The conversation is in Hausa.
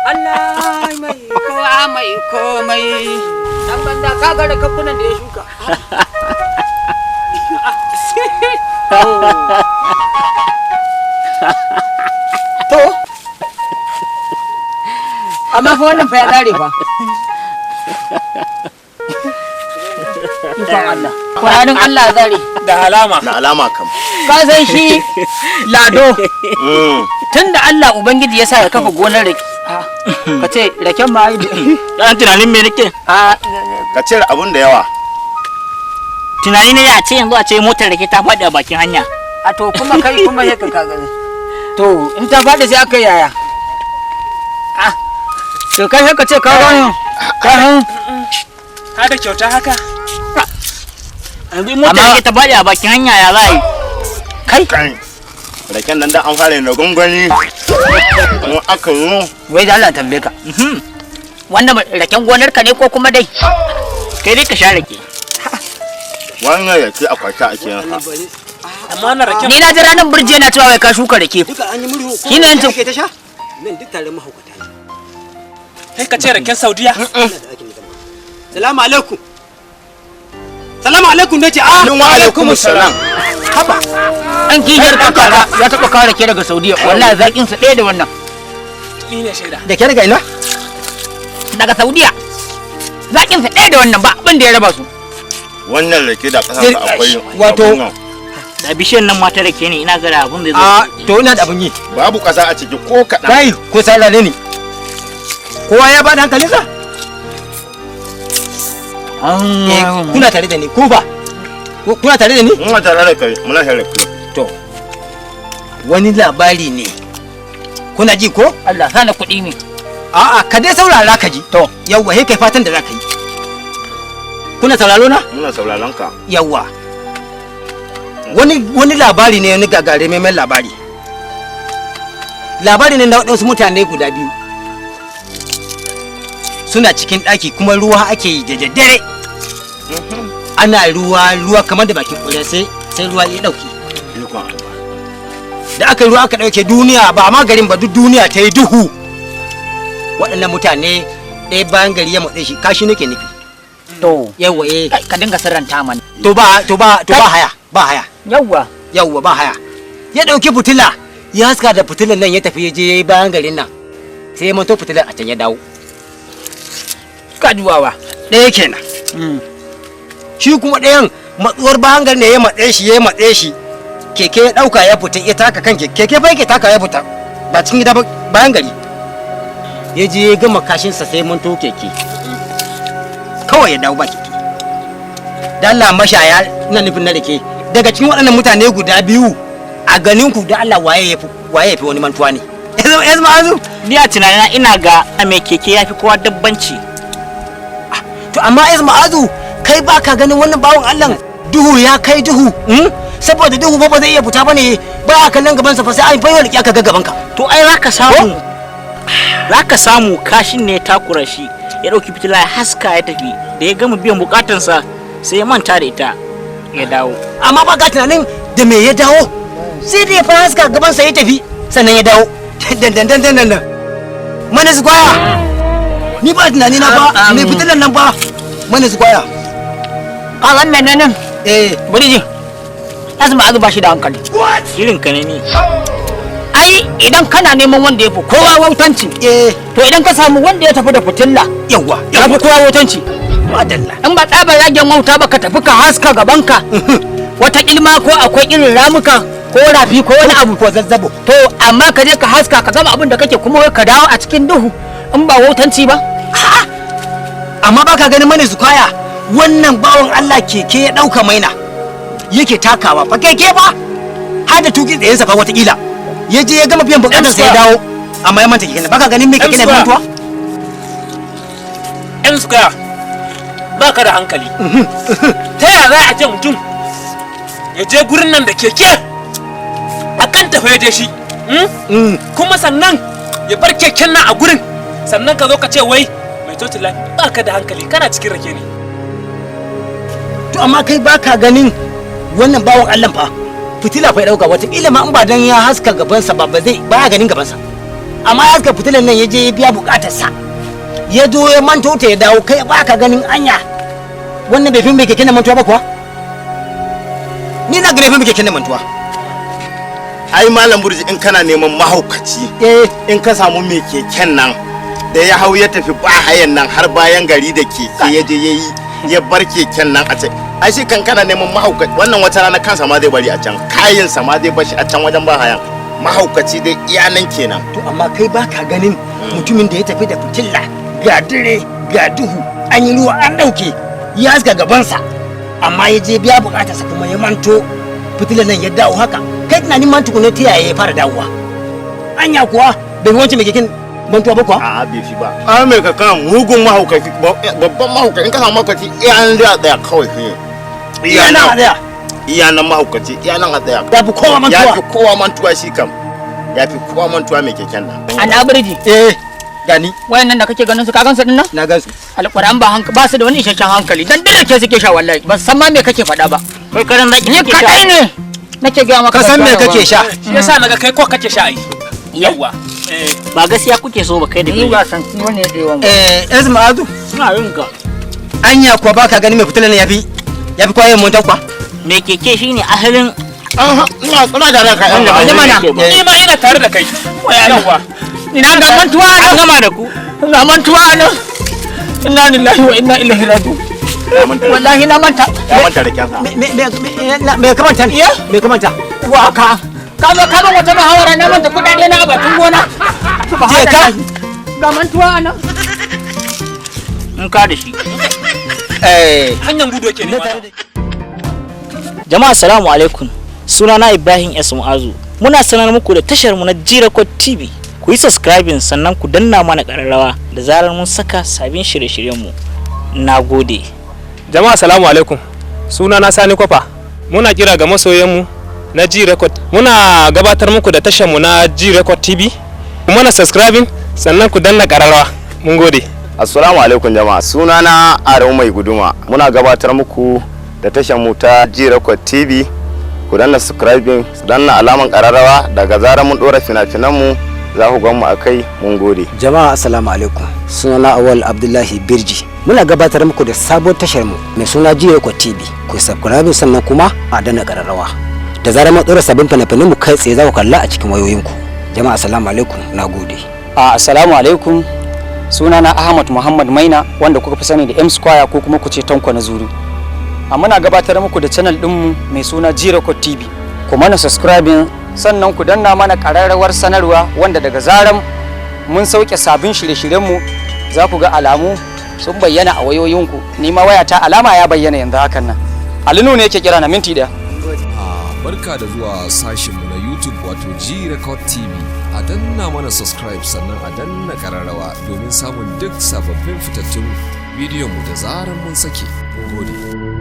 Allah mai kowa mai komai. Dan banza ka ga da kamfunan da ya shuka. To. Amma fa wannan fa ya dare fa. Ikon Allah. Kwanan Allah ya zare. Da alama. Na alama kam. Ka san shi Lado. Tunda Allah Ubangiji ya sa ya kafa gonar rake. Ka ce raken ma ai. Ɗan tunanin me nake? A Ka cire abun da yawa. Tunani ne ya ce yanzu a ce motar rake ta faɗi a bakin hanya. A to kuma kai kuma sai ka kaga. To in ta faɗi sai aka yaya. Ah. To kai sai ka ce ka gani. Ka han. Ha da kyauta haka. Yanzu in motar rake ta faɗi a bakin hanya ya za a yi? Kai. Kai. Raken nan da an fara yin da gwangwani. Mu aka yi. Wai da Allah tambaye ka. Wannan raken gonar ka ne ko kuma dai? Kai dai ka sha rake. Wannan rake a kwata ake yin sa. Amma wannan raken Ni na ji ranar burje na cewa wai ka shuka rake. Duka an yi murhu ko Shi ne yancin- ake ta sha? Nan duk tare mahaukata ne. kai ka ce raken Saudiya. Ina da aikin da zama. Salamu alaikum. Salamu alaikum nace a. Wa alaikum salam. Haba. An kishiyar kakara ya taɓa kawo rake daga Saudiya. Wallahi zaƙin sa ɗaya da wannan. Ni ne shaida. Da ke daga ina? Daga Saudiya. Zaƙin sa ɗaya da wannan ba abin da ya raba su. Wannan rake da kasar akwai. Wato- abun nan. Da bishiyar nan ma ta rake ne ina ga da abun da zai. A to ina da abun yi. Babu kasa a ciki ko kaɗan. Kai ko saurare ni. Kowa ya bada hankalinsa? Eh, kuna tare da ni ko ba? Kuna tare da ni? Muna tare da kai, muna tare da kai. To. Wani labari ne. Kuna ji ko? Allah sana kuɗi ne. A'a, ka dai saurara ka ji. To, yawwa, sai kai fatan da za ka yi. Kuna sauraro na? Muna sauraron ka. Yawwa. Wani labari ne wani gagare mai labari. Labari ne na waɗansu mutane guda biyu. Suna cikin ɗaki kuma ruwa ake yi da daddare. Ana ruwa ruwa kamar da bakin ƙwarya sai sai ruwa ya ɗauke. Ikon Allah. Da aka yi ruwa aka ɗauke duniya ba ma garin ba duk duniya ta yi duhu. Waɗannan mutane ɗaya bayan gari ya matse shi kashi nake nufi. To. Yawwa eh. Kai, ka dinga sirranta mana. To ba to ba to ba haya ba haya. Yawwa. Yawwa ba haya. Ya ɗauki fitila ya haska da fitilan nan ya tafi ya je ya yi bayan garin nan. Sai ya manto fitilar a can ya dawo. Ka duwawa. Ɗaya kenan. Shi kuma ɗayan matsuwar bayan garin ne ya matse shi ya matse shi. Keke ya ɗauka ya fita ya taka kan keke keke fa yake taka ya fita ba cikin gida ba bayan gari. Ya je ya gama kashinsa sai manto keke. Kawai ya dawo ba keke. Da Allah mashaya ina nufin na rake daga cikin waɗannan mutane guda biyu a ganin ku da Allah waye ya fi waye ya fi wani mantuwa ne. Ya zama azu. Ni a tunanina ina ga mai keke ya fi kowa dabbanci. To amma Isma Azu kai ba ka ganin wannan bawan Allah duhu ya kai duhu hmm? Saboda duhu ba zai iya fita bane ba a kallon gaban sa fa sai an fayo da aka ga gaban ka. To ai zaka samu. Zaka samu kashin ne ya takura shi ya ɗauki fitila ya haska ya tafi da ya gama biyan bukatansa sai ya manta da ita ya dawo. Amma ba ka tunanin da me ya dawo sai da ya fa haska gaban sa ya tafi sannan ya dawo dan dan dan dan dan mana su kwaya ni ba tunani na ba me fitilan nan ba mana su kwaya Ka san menene? Eh Buriji. Azuma azu ba shi da hankali. Irin ka ne ni. Ai idan kana neman wanda ya fi kowa wautanci. Eh To idan ka samu wanda ya tafi da fitilla yawa ya fi kowa wautanci. Madalla. In ba tsabar ragen wauta ba ka tafi ka haska gabanka. Wata ilma ko akwai irin ramuka ko rafi ko wani abu. Ko zazzabo. To amma ka je ka haska ka gama abin da kake kuma wai ka dawo a cikin duhu in ba wautanci ba. Amma ba ka ganin mani zukaya wannan bawan Allah keke ya ɗauka maina yake takawa fa keke ba har da tuki tsayensa fa watakila ya je ya gama biyan bukatarsa ya dawo amma ya manta keke ba ka ganin me keke na M-Square. mutuwa M Square. Ba ka da hankali. Ta yaya za a ce mutum ya je gurin nan da keke a kan tafa ya je shi? Kuma sannan ya bar keken nan a gurin, sannan ka zo ka ce wai mai tocila. Ba ka da hankali, kana cikin rake ne. To amma kai baka ganin wannan bawan Allah fa fitila fa ya dauka, wataƙila ma in ba dan ya haska gabansa ba, ba zai baya ganin gabansa, amma ya haska fitilan nan ya je ya biya bukatarsa, ya zo ya manto ta ya dawo. Kai baka ganin anya wannan bai fi mai keken nan mantuwa ba kuwa? Ni na ga bai fi mai keken nan mantuwa. Ai Malam Burji, in kana neman mahaukaci, in ka samu mai keken nan da ya hau ya tafi ba hayan nan har bayan gari da keke ya je yayi, ya bar keken nan a can, ai shi kan kana neman mahaukaci. Wannan wata rana kansa ma zai bari a can, kayansa ma zai bashi a can wajen ba hayan. Mahaukaci dai iya nan kenan. To amma kai baka ganin mutumin da ya tafi da fitilla, ga dare ga duhu, an yi ruwa an dauke, ya haska gabansa, amma ya je biya bukatarsa kuma ya manto fitilan nan ya dawo haka? Kai tunanin man tukuna ta yaya ya fara dawowa? Anya kuwa bai fi wancan mai keken mantuwa ba kuwa? A, bai fi ba. A, mai kakan mugun mahaukaci, babban mahaukaci. In ka samu mahaukaci, iya nan zai a tsaya kawai shi. Iya nan a tsaya. Iya nan mahaukaci, iya nan a tsaya. Ya fi kowa mantuwa. Ya fi kowa mantuwa, shi kam ya fi kowa mantuwa mai keken nan. Ana Birji. Eh, gani. Wayannan da kake ganin su, ka gansu din nan? Na gansu. Alquran ba hankali ba su da wani isasshen hankali, dan dare ke suke sha. Wallahi ba san ma me kake faɗa ba. Kai karan zaki Ni kake sha. kadai ne nake gaya maka. Ka san me kake sha? Shi yasa naga kai ko kake sha ai. Yawwa. Ba gaskiya kuke so ba kai da Ni kai. ba san wani da yawan. Eh, Ezma Azu. Suna yin ka. Anya kuwa baka gani mai fitilan nan yafi kwayan mantuwa kuwa? Mai keke shine asalin Aha, ina tare da kai. Wanda ba Ji mana. zai ba. Ni ma ina tare da kai. Yawwa. Ina ga mantuwa An nan. gama da ku. Ga mantuwa nan. Inna lillahi wa inna ilaihi raji'un. Wallahi na manta. Ya manta da kyansa. Me ka manta ne? Me ka manta? Wa ka ka zo ka ban wata muhawara, na manta kudade na a bakin gona. Je ka. Ga mantuwa nan. In ka da shi. Eh. Hanyar gudu yake nema. Jama'a, salamu alaikum. Sunana Ibrahim S Mu'azu. Muna sanar muku da tashar mu na Jirakot TV. Ku yi subscribing sannan ku danna mana kararrawa da zarar mun saka sabbin shirye-shiryen mu. Nagode. Jama'a, salamu alaikum. Suna na Sani Kwafa. Muna kira ga masoyanmu na G Record. Muna gabatar muku da tashar mu na G Record TV. Ku mana subscribing sannan ku danna kararrawa. Mun gode. Assalamu alaikum jama'a. Sunana Adamu Mai Guduma. Muna gabatar muku da tashar mu ta G Record TV. Ku danna subscribing, su danna alaman kararrawa, daga zarar mun dora fina-finan mu za ku gan mu akai. Mun gode. Jama'a, assalamu alaikum. Sunana Awal Abdullahi Birji. Muna gabatar muku da sabuwar tashar mu mai suna Jiyarko TV. Ku subscribe sannan kuma a danna kararrawa. Da zarar mun ɗora sabbin fina-finan mu, kai tsaye za ku kalla a cikin wayoyinku. Jama'a, assalamu alaikum. Nagode. Assalamu alaikum. Sunana Ahmad Muhammad Maina, wanda kuka fi sani da M Square ko kuma ku ce Tanko na Zuru. A muna gabatar muku da channel ɗinmu mai suna G-Record TV. Ku mana subscribing sannan ku danna mana ƙararrawar sanarwa, wanda daga zaran mun sauke sabbin shirye-shiryenmu za ku ga alamu sun bayyana a wayoyinku. Ni ma wayata alama ya bayyana yanzu hakan nan. Alinu ne yake kira na, minti ɗaya. Barka da zuwa sashinmu na YouTube, wato G Record TV. A danna mana subscribe sannan a danna kararrawa domin samun duk sababbin fitattun bidiyon mu da zarar mun sake. Mun gode.